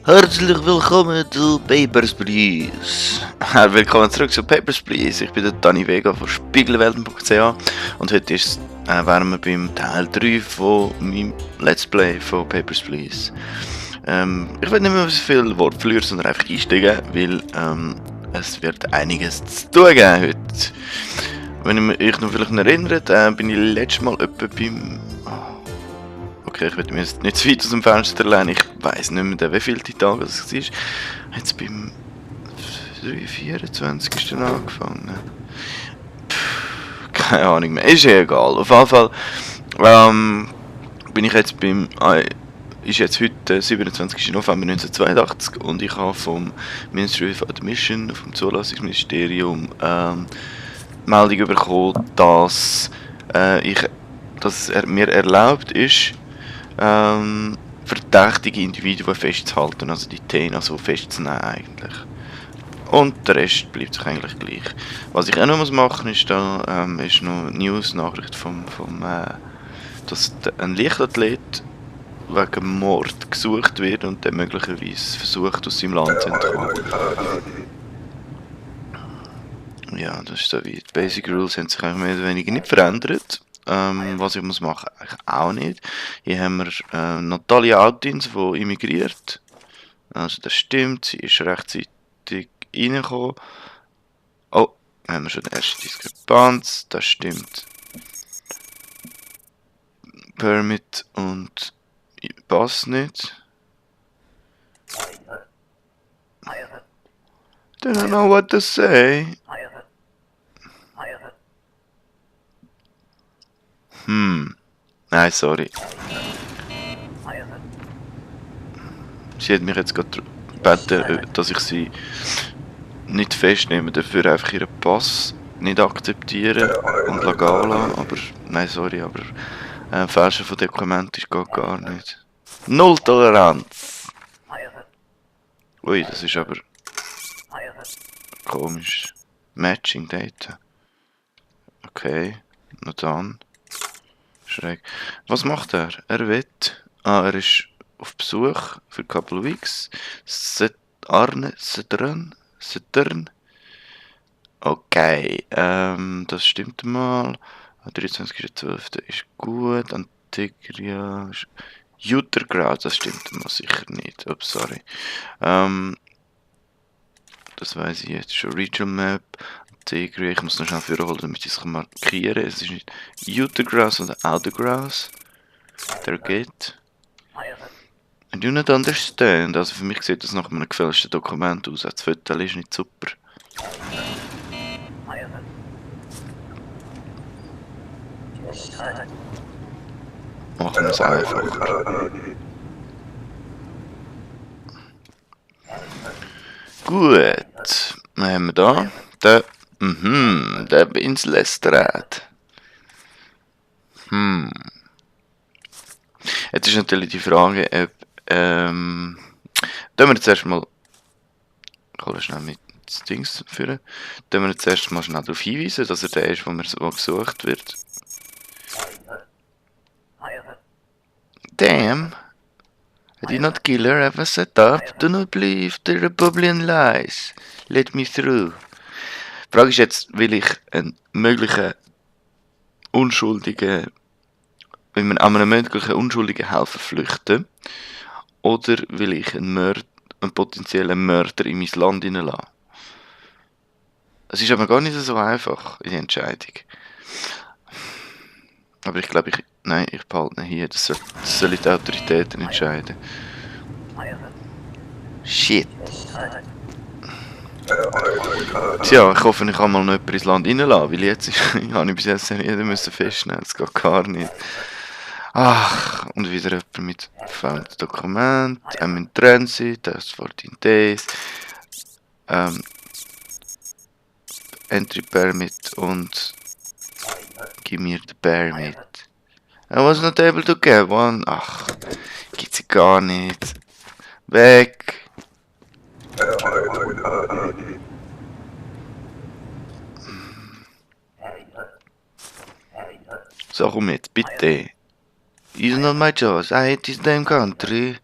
Herzlich willkommen zu Papers, Please. Willkommen zurück zu Papers, Please. Ich bin der Dani Vega von Spiegelwelten.ch und heute wären wir beim Teil 3 von meinem Let's Play von Papers, Please. Ich will nicht mehr so viel Wort verlieren, sondern einfach einsteigen, weil es wird einiges zu tun geben heute. Wenn ich mich noch vielleicht erinnert, bin ich letztes Mal etwa beim... Okay, ich will mir jetzt nicht zu weit aus dem Fenster lehnen, ich weiss nicht mehr, wie viele Tage es war. Jetzt beim 24. angefangen. Keine Ahnung mehr, ist ja egal. Auf jeden Fall bin ich jetzt beim... ist jetzt heute 27. November 1982 und ich habe vom Ministry of Admission, vom Zulassungsministerium, Meldung bekommen, dass mir erlaubt ist, verdächtige Individuen festzuhalten, also die TENA so festzunehmen eigentlich. Und der Rest bleibt sich eigentlich gleich. Was ich auch noch machen muss, ist da ist noch News-Nachricht dass ein Leichtathlet wegen Mord gesucht wird und der möglicherweise versucht, aus seinem Land zu entkommen. Ja, das ist so wie. Die Basic Rules haben sich eigentlich mehr oder weniger nicht verändert. Was ich muss machen, eigentlich auch nicht. Hier haben wir Natalia Autins, die immigriert. Also das stimmt, sie ist rechtzeitig reingekommen. Oh, haben wir schon die erste Diskrepanz, das stimmt. Permit und Pass nicht. Don't know what to say. Nein, sorry. Sie hat mich jetzt gerade gebeten, dass ich sie nicht festnehme, dafür einfach ihren Pass nicht akzeptieren und gehen lassen. Aber, nein, sorry, aber Fälschen von Dokumenten geht gar nicht. Null Toleranz! Ui, das ist aber komisch. Matching Data. Okay, na dann. Schräg. Was macht er? Er will... er ist auf Besuch für ein couple of weeks. Arne Setern. Okay, das stimmt mal. 23.12. ist gut. Antigria... Juttergrad, das stimmt mal sicher nicht. Oh, sorry. Das weiß ich jetzt schon. Regional Map. Antigria. Ich muss noch schnell vorholen, damit ich es markieren kann. Es ist nicht Juttergrass, sondern Outergrass. Der geht. I do not understand. Also für mich sieht das nach einem gefälschten Dokument aus. Das Foto ist nicht super. Machen wir es einfacher. Gut. Was haben wir da? Der Inselstraat. Jetzt ist natürlich die Frage, ob tun wir jetzt erstmal, ich kann schnell mit das Dings führen, tun wir jetzt erstmal schnell darauf hinweisen, dass er der ist, wo gesucht wird. Damn! I did not kill her, ever set up. Do not believe the Republican lies. Let me through. Die Frage ist jetzt, will ich einen möglichen Unschuldigen, wenn man einem möglichen Unschuldigen helfen flüchten, oder will ich einen potenziellen Mörder in mein Land hineinlassen? Es ist aber gar nicht so einfach, die Entscheidung. Aber ich glaube, ich behalte ihn hier. Das sollen die Autoritäten entscheiden. Shit. Tja, ich hoffe, ich kann mal noch jemanden ins Land reinlassen, weil jetzt habe ich bis jetzt jeden festnehmen, das geht gar nicht. Ach, und wieder jemand mit gefälschten Dokument, in Transit, das ist 14 Days, Entry Permit und give me the permit. I was not able to get one. Ach, gibt's gar nicht. Weg. So, komm jetzt, bitte. It's not my choice. I hate this damn country.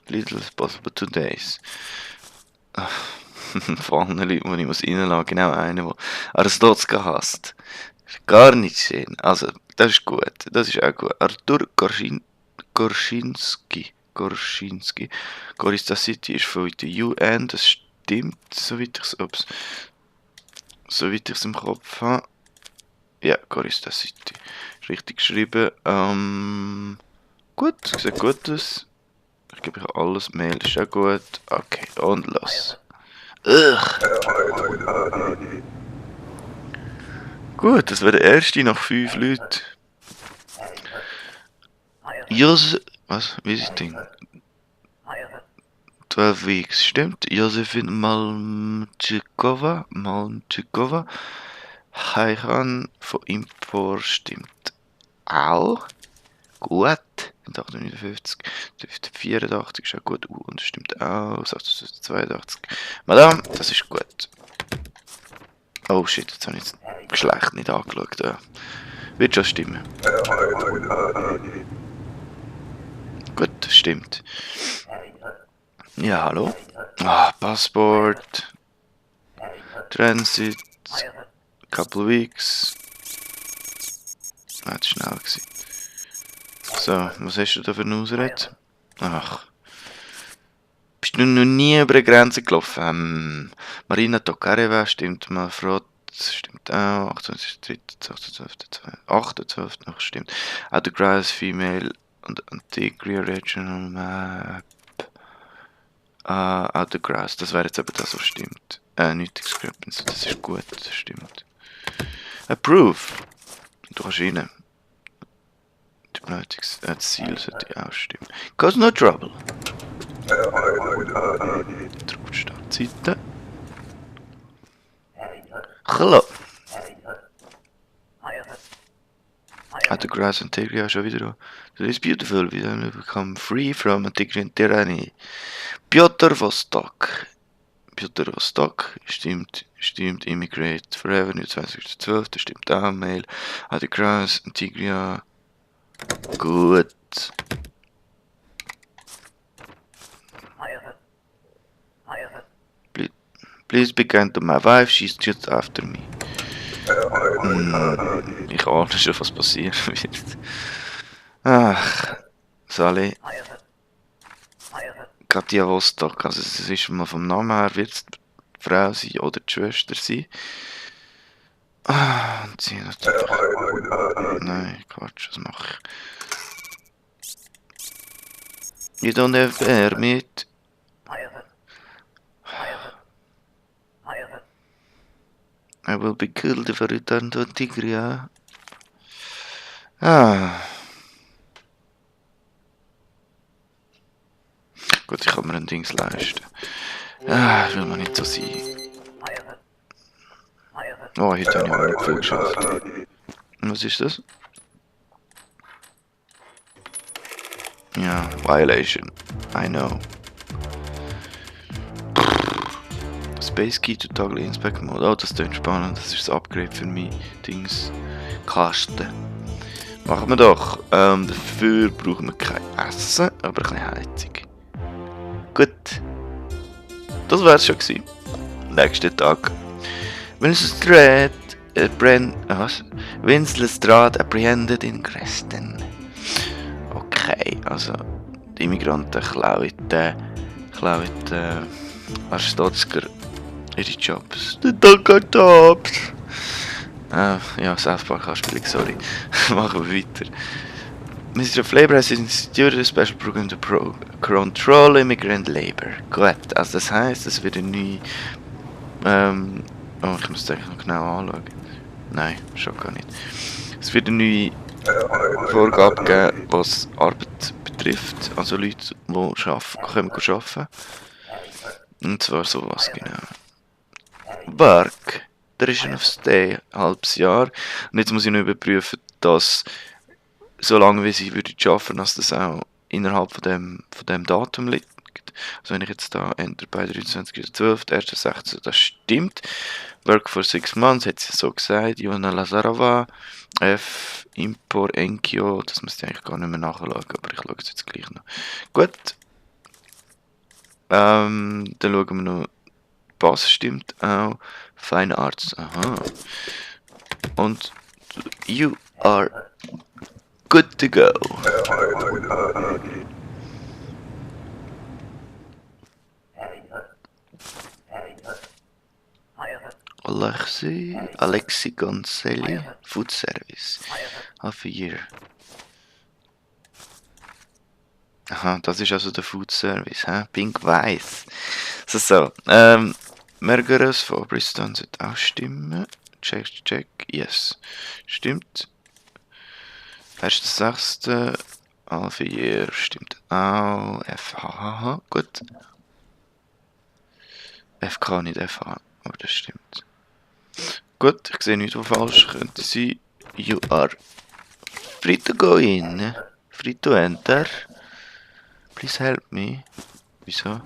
Little as possible 2 days. Von allen Leuten, die ich muss reinlassen, genau einer, der Arstotzka hasst. Gar nicht schön. Also, das ist gut. Das ist auch gut. Artur Gorschinski. Gorista City ist von der UN, das stimmt, soweit ich es im Kopf habe. Ja, Gorista City. Ist richtig geschrieben. Gut, sieht gut aus. Ich gebe euch alles. Mail ist auch gut. Okay, und los. Gut, das wäre der erste nach 5 Leuten. Was? Wie ist das Ding? 12 Weeks, stimmt. Josephine Malmchikova. Heihan von Impor stimmt auch. Gut. 859, 84 ist auch gut. Und das stimmt auch. 82. Madame, das ist gut. Oh shit, jetzt habe ich das Geschlecht nicht angeschaut. Ja. Wird schon stimmen. Gut, das stimmt. Ja, hallo. Passport. Transit. Couple weeks. Das ist schnell gewesen. So, was hast du da für eine Ausrede? Ach. Bist du noch nie über eine Grenze gelaufen? Marina Tokareva stimmt, Malfrot stimmt auch, 28.12. noch stimmt. Autographs Female und Antigria Regional Map. Autographs, das wäre jetzt eben das, was stimmt. Nicht Discrepancy, das ist gut, das stimmt. Approve. Du kannst rein. Das Ziel sollte auch stimmen. Cause no trouble. Druck Startseite. Hallo. Autographs Antigria schon wieder da. That is beautiful. We then become free from Antigrian tyranny. Piotr Vostok. Stimmt, Immigrate Forever, 20.12. Stimmt auch, Mail. Autographs Antigria. Gut. Please be kind to my wife, she's just after me. Ich ahne schon, was passieren wird. Ach, Sally. Katja Vostok, also es ist mal vom Namen her, wird es die Frau sein oder die Schwester sein. Und sie natürlich... Nein, Quatsch, was mache ich? You don't have permit. I will be killed if I return to Antigria. Gut, ich kann mir ein Dings leisten. Ich will mal nicht so sein. Oh, heute habe ich auch nicht viel geschafft. Was ist das? Ja, Violation. I know. Space Key to Toggle Inspect Mode. Oh, das klingt spannend. Das ist das Upgrade für mich. Dings. Kasten. Machen wir doch. Dafür brauchen wir kein Essen, aber ein bisschen Heizung. Gut. Das wär's schon gewesen. Nächster Tag. Winselstrad apprehended in Creston. Okay, also die Immigranten klauen Arstotzker ihre Jobs. Die Jobs! Ja, South Park Anspielung, sorry. Machen wir weiter. Mr. Flavor has instituted a special program to control immigrant labor. Gut, also das heisst, es wird eine neue... ich muss das noch genau anschauen. Nein, schon gar nicht. Es wird eine neue Vorgabe geben, was Arbeit betrifft. Also Leute, die arbeiten. Und zwar sowas, genau. Work. Duration of Stay, ein halbes Jahr. Und jetzt muss ich noch überprüfen, dass so lange wie sie arbeiten, dass das auch innerhalb von dem Datum liegt. Also wenn ich jetzt da enter bei 23.12., 1.16., das stimmt. Work for 6 months, hat sie so gesagt. Joanna Lazarova, F, Impor, Enkio, das müsste ich eigentlich gar nicht mehr nachschauen, aber ich schaue es jetzt gleich noch. Gut. Dann schauen wir noch. Bass stimmt auch. Fine Arts. Aha. Und you are good to go. Alexi Gonzelli, Food Service. Half a year. Aha, das ist also der Food Service, hä? Pink Weiß. So. Margaret von Bristol sollte auch stimmen. Check. Yes. Stimmt. 1.6. Half a year stimmt auch. FHH, gut. FK, nicht FH, aber das stimmt. Gut, ich sehe nichts, was falsch könnte sein. You are free to go in. Free to enter. Please help me. Wieso?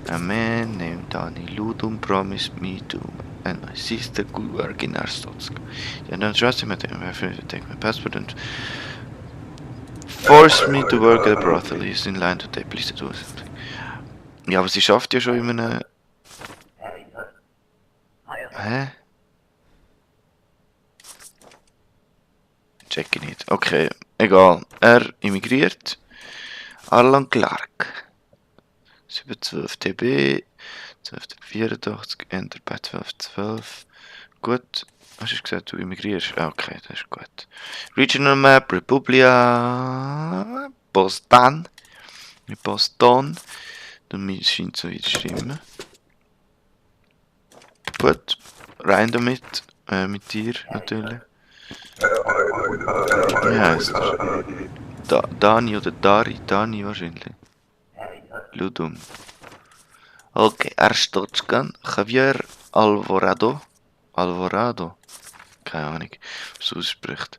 A man named Danny Ludum promised me to and my sister could work in Arstotzka. Yeah, don't trust him. I have to take my passport and force me to work at a brothel. He's in line today. Please do something. Ja, aber sie schafft ja schon in einem... Hä? Check ich nicht. Okay, egal. Er immigriert. Arlan Clark. 712 TB. 1284. Enter bei 1212. Gut. Hast du gesagt, du immigrierst? Okay, das ist gut. Regional Map, Republia. Boston. Mit Boston. Dann scheint so zu stimmen. Gut. Rein damit. Mit dir natürlich. Wie heißt er? Dani oder Dari? Dani wahrscheinlich. Ludum. Okay, Arstotzka. Javier Alvarado. Alvarado. Keine Ahnung, wie es ausspricht.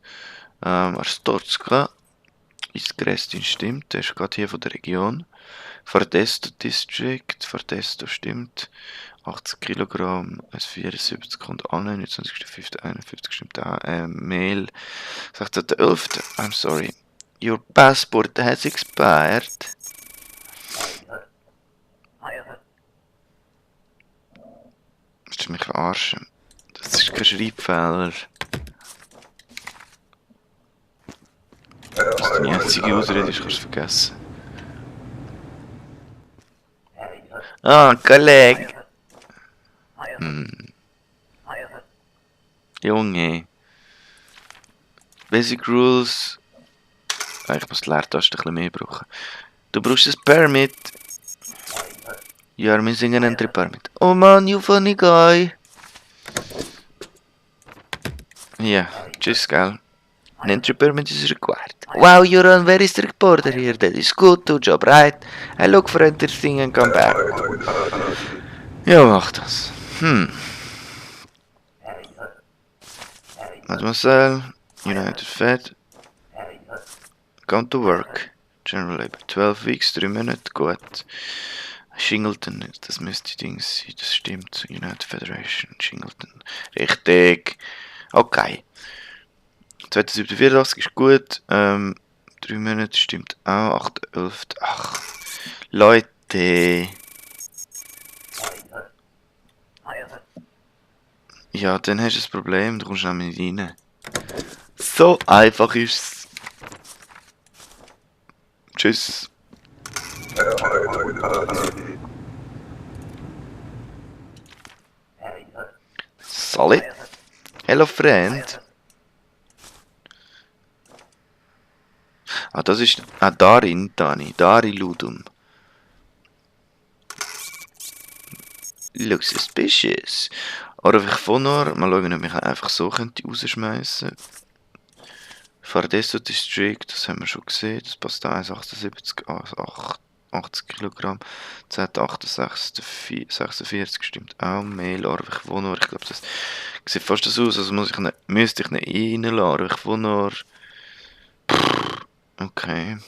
Arstotzka ist Grestin, stimmt. Der ist gerade hier von der Region. Fardesto District. Fardesto stimmt. 80 Kilogramm, 74 kommt an, 29.05.51 stimmt auch. Mail, 16.11. I'm sorry. Your passport has expired. Das ist mich verarschen. Das ist kein Schreibfehler. Dass deine einzige Ausrede ist, kannst du vergessen. Kollege. Junge. Basic Rules. Ich muss die Leertaste ein bisschen mehr brauchen. Du brauchst ein Permit. You are missing an entry permit. Oh man, you funny guy. Ja, tschüss, gell. An entry permit is required. Wow, you're on very strict border here. That is good. Do job right. I look for interesting and come back. Ja, mach das. Mademoiselle, United Fed. Come to work. General Labor. 12 weeks, 3 Monate, gut. Shingleton, das müsste Dings sein, das stimmt. United Federation, Shingleton. Richtig. Okay. 2084 ist gut. 3 Monate stimmt auch. 8.11. Ach, Leute. Ja, dann hast du das Problem, du kommst nämlich nicht rein. So einfach ist's. Tschüss. Solid. Hello, friend. Ah, das ist... Ah, Dari, Dani. Dari Ludum. Looks suspicious. Oder ich von mal schauen, ob ich einfach so könnte rausschmeißen. Fardesto District, das haben wir schon gesehen. Das passt da 1,78, 80 Kilogramm. 10.68, 46 stimmt auch. Mail, Arvich Wohnort. Ich glaube, das sieht fast so aus, als müsste ich nicht reinlassen. Arvich Wohnort. Okay.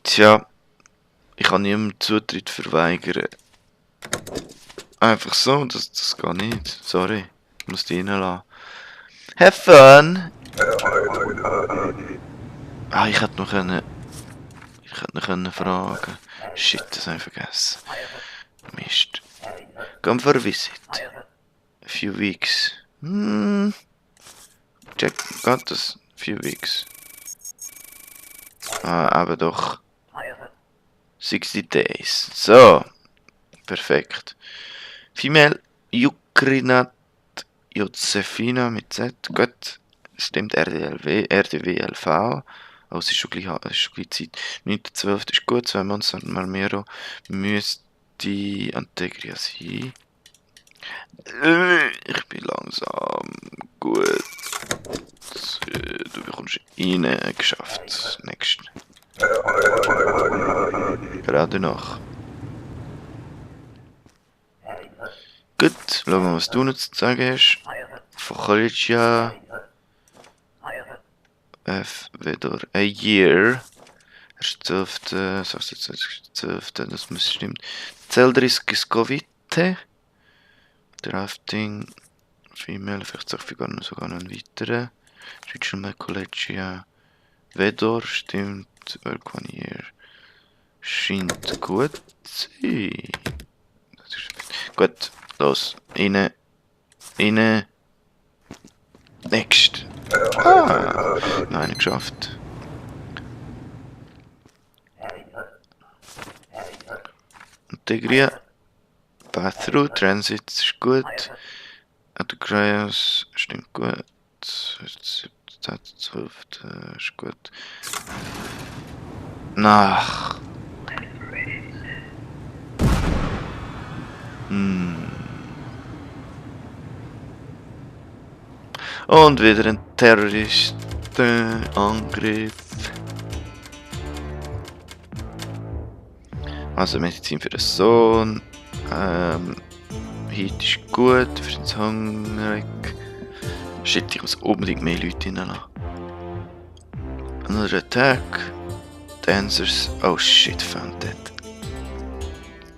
Tja. Ich kann niemandem Zutritt verweigern. Einfach so, das geht nicht. Sorry. Ich muss die reinlassen. Have fun! Ah, ich hätte noch können... Ich hätte ihn können fragen. Shit, das habe ich vergessen. Mist. Come for a visit. A few weeks. Check, got das? Few weeks. Ah, aber doch. 60 days. So. Perfekt. Female Jukrinat Josefina mit Z. Gut. Stimmt, RDWLV. Oh, es ist schon gleich Zeit. 9.12. ist gut. 2 Monster Marmero müsste Antegria sein. Ich bin langsam. Gut. Du bekommst rein geschafft. Next. Gerade noch. Gut, schauen wir mal, was du noch zu sagen hast. Von College wieder a year. Erst 12. 12. Das muss stimmen. Zeldris Giscovite. Drafting. Female, vielleicht sogar noch einen weiteren. Regional College Vedor, stimmt. Work 1 year. Scheint gut zu sein. Gut, los. Rein. Next. Ah, nein, geschafft. Integrieren. Path-Through, Transit ist gut. Autocryos stimmt gut. 12. ist gut. Nach. Und wieder ein Terroristenangriff. Also Medizin für den Sohn. Heute ist gut, wir sind hungrig. Shit, ich muss unbedingt mehr Leute reinlassen. Another attack. Dancers. Oh shit, found that.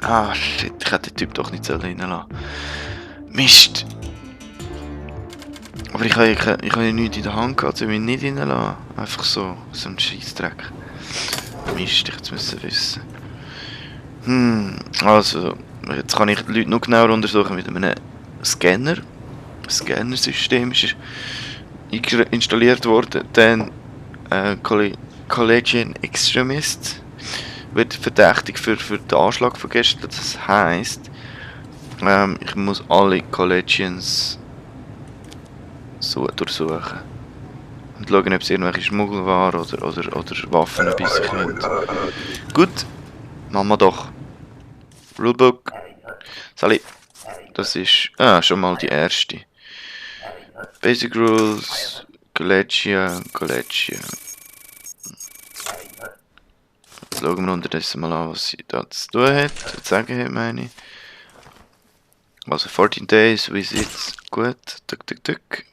Ah shit, ich hätte den Typ doch nicht reinlassen. Mist! Aber ich habe ja nichts in der Hand gehabt, ich will ihn nicht reinlassen. Einfach so ein Scheissdreck. Mist, ich hätte es wissen. Also, jetzt kann ich die Leute noch genauer untersuchen mit einem Scanner. Ein Scannersystem ist installiert worden. Dann Collegian Extremist wird verdächtig für den Anschlag von gestern. Das heisst, ich muss alle Collegians so durchsuchen. Und schauen, ob es irgendwelche Schmuggelwaren oder Waffen bei sich haben. Gut, machen wir doch. Rulebook. Sally. Das ist schon mal die erste. Basic Rules. Collegia. Jetzt schauen wir unterdessen mal an, was sie da zu tun hat. Zu sagen hat, meine ich. Also 14 Days, Visits, gut. Tuck.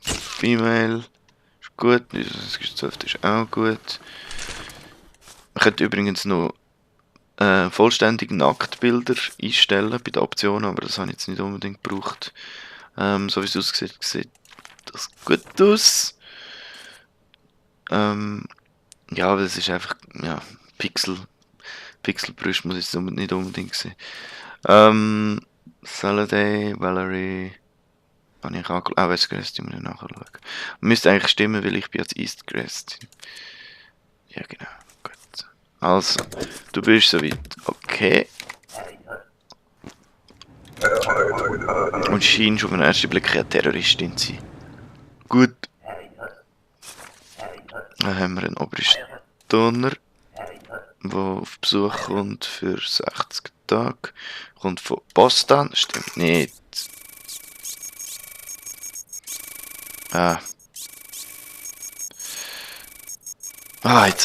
Female. Ist gut. 12 ist auch gut. Man könnte übrigens noch vollständig Nacktbilder einstellen bei den Optionen, aber das habe ich jetzt nicht unbedingt gebraucht. So wie es aussieht, sieht das gut aus. Ja, aber das ist einfach, ja, Pixelbrüste muss ich jetzt nicht unbedingt sehen. Saladay, Valerie, habe ich angeschaut. West Crestin muss ich nachschauen. Müsste eigentlich stimmen, weil ich bin jetzt East Crestin. Ja, genau. Gut. Also, du bist soweit. Okay. Und scheinst auf den ersten Blick eine Terroristin zu sein. Gut. Dann haben wir einen Obristdonner, der auf Besuch kommt für 60 Tage. Kommt von Boston. Stimmt nicht. Jetzt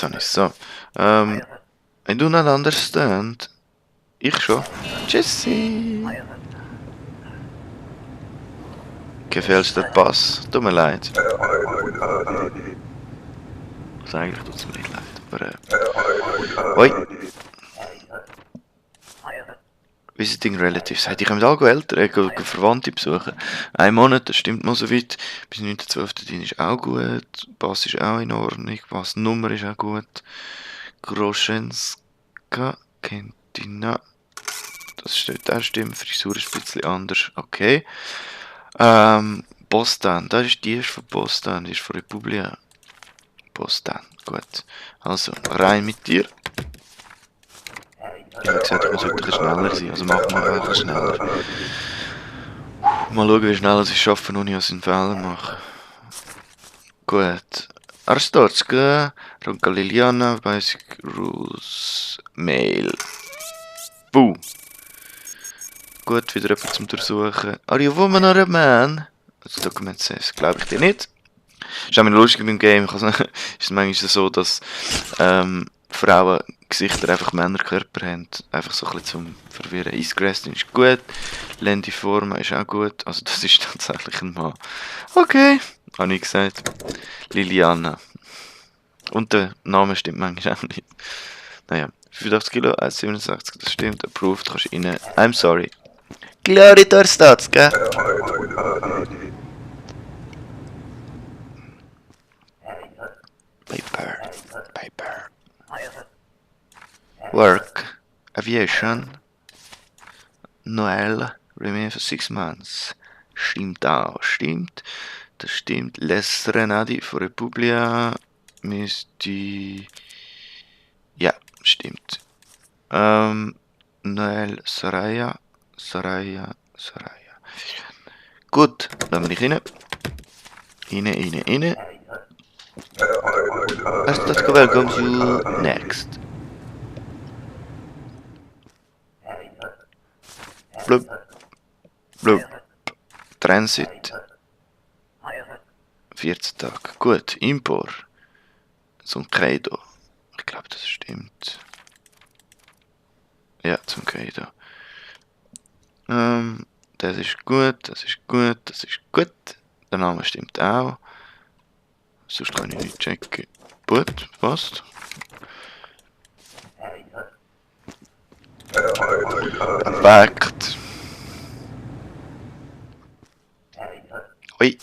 habe ich es so. I do not understand. Ich schon. Jesse. Gefällt der Pass? Tut mir leid. Also eigentlich tut es mir nicht leid, aber Oi. Visiting Relatives. Die kommen alle Eltern, Verwandte besuchen. 1 Monat, das stimmt mal so weit. Bis 9.12. Dien ist auch gut. Pass ist auch in Ordnung. Passnummer ist auch gut. Groschensk. Rebecca, Kentina. Das steht da, stimmt. Frisur ist ein bisschen anders. Okay. Bostan. Das ist die erste von Bostan. Die ist von Republia. Bostan. Gut. Also, rein mit dir. Ich habe gesagt, ich sollte ein bisschen schneller sein. Also machen wir einfach schneller. Mal schauen, wie schnell ich es schaffe, ohne dass ich einen Fehler mache. Gut. Arstotzka, Ronca Liliana, Basic Rules, Mail. Boom. Gut, wieder etwas zum Durchsuchen. Are you woman or a man? Das Dokument says, glaube ich dir nicht. Ist auch immer lustig beim Game. Ist es manchmal so, dass Frauen Gesichter einfach Männerkörper haben. Einfach so ein bisschen zum Verwirren. Eisgrästin ist gut. Lendiforma ist auch gut. Also das ist tatsächlich ein Mann. Okay, habe ich gesagt. Liliana. Und der Name stimmt manchmal auch nicht. Naja, 85 Kilo, 1,67, das stimmt. Approved, kannst du rein. I'm sorry. Gloritor Stats, gell? Paper. Work. Aviation. Noel. Remain for 6 months. Stimmt auch. Stimmt. Das stimmt. Les Renadi von Republia. Misty. Ja, stimmt. Noel Saraya. Saraya. Gut, lassen wir dich rein. Rein. Let's go welcome you next. Blub. Transit. 14 Tage. Gut, Impor. Zum Kaido. Ich glaube, das stimmt. Ja, zum Kaido. Das ist gut. Der Name stimmt auch. Sonst kann ich nicht checken. Gut, passt. Perfekt. Ui.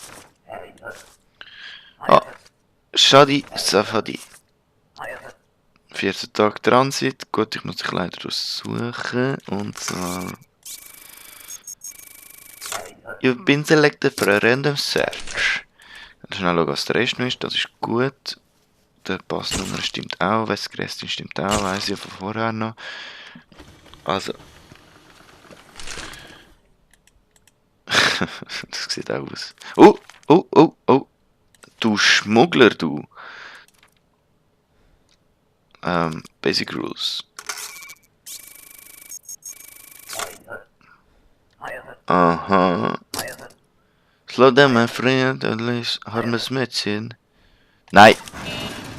Shadi Safadi. 14 Tage Transit. Gut, ich muss dich leider aussuchen. Und zwar... You've been selected for a random search. Schnell schauen, was der Rest noch ist. Das ist gut. Der Passnummer stimmt auch. Westgrestin stimmt auch. Weiss ich von vorher noch. Also. Das sieht auch aus. Oh. Du Schmuggler, du. Basic Rules. Aha. Slow down, my friend, at least harmless medicine. Nein,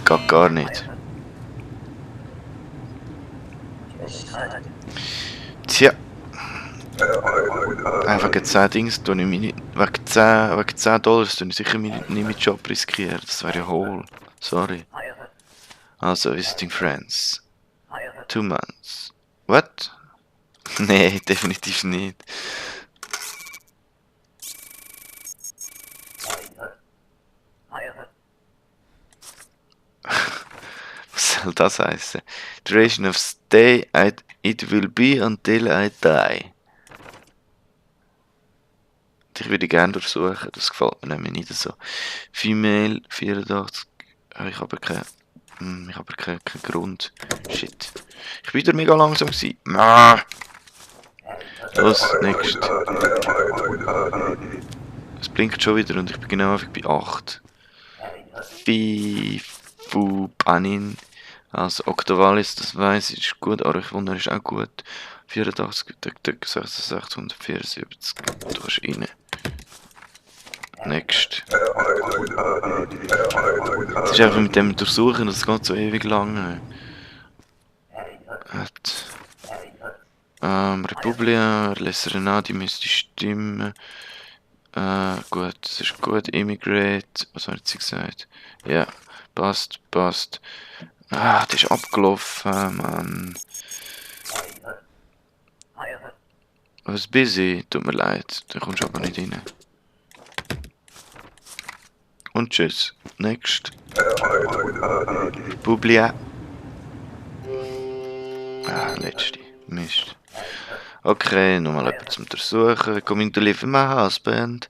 geht gar nicht. Tja. Einfach wegen 10 Dings, wegen 10 Dollars tue ich sicher nicht meinen Job riskieren. Das wäre ja hohl. Sorry. Also, visiting friends. 2 months. What? Nee, definitiv nicht. Was soll das heißen? Duration of stay, it will be until I die. Ich würde gerne durchsuchen, das gefällt mir nämlich nicht so. Female 84, ich habe keinen Grund. Shit. Ich bin wieder mega langsam gewesen. Los, next. Es blinkt schon wieder und ich bin genau bei 8. Fifu Panin. Also Octovalis, das weiss ich, ist gut. Archwunder ist auch gut. 84, 66, 174. Du kannst rein. Next. Es ist einfach mit dem Durchsuchen, das geht so ewig lang. Republia, Les Renadi müsste stimmen. Gut, das ist gut. Immigrate, was hat sie gesagt? Ja, passt. Das ist abgelaufen, Mann. Was busy? Tut mir leid, da kommst du aber nicht rein. Und tschüss. Next. Publia. Ah, letzte. Mist. Okay, nochmal etwas zum Untersuchen. Komm in to live in my husband.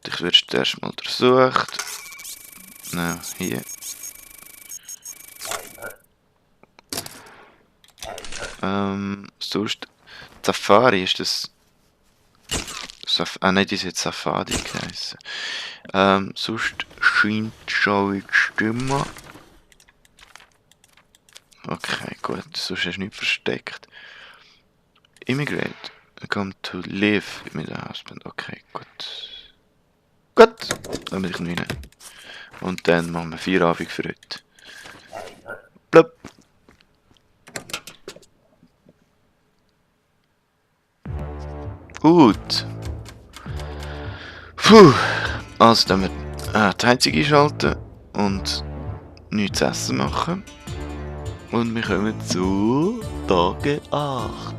Dich wirst du erstmal untersucht. Nein, hier. Sonst. Safari ist das. Nein, die ist jetzt Safari geheißen. Sonst scheint schon zu stimmen. Okay, gut, sonst hast du nichts versteckt. Immigrate. Come to live mit dem Husband. Okay, gut. Gut, dann bin ich rein. Und dann machen wir Feierabend für heute. Blub. Gut. Puh. Also dann wir die Heizung einschalten und nichts zu essen machen. Und wir kommen zu Tage 8.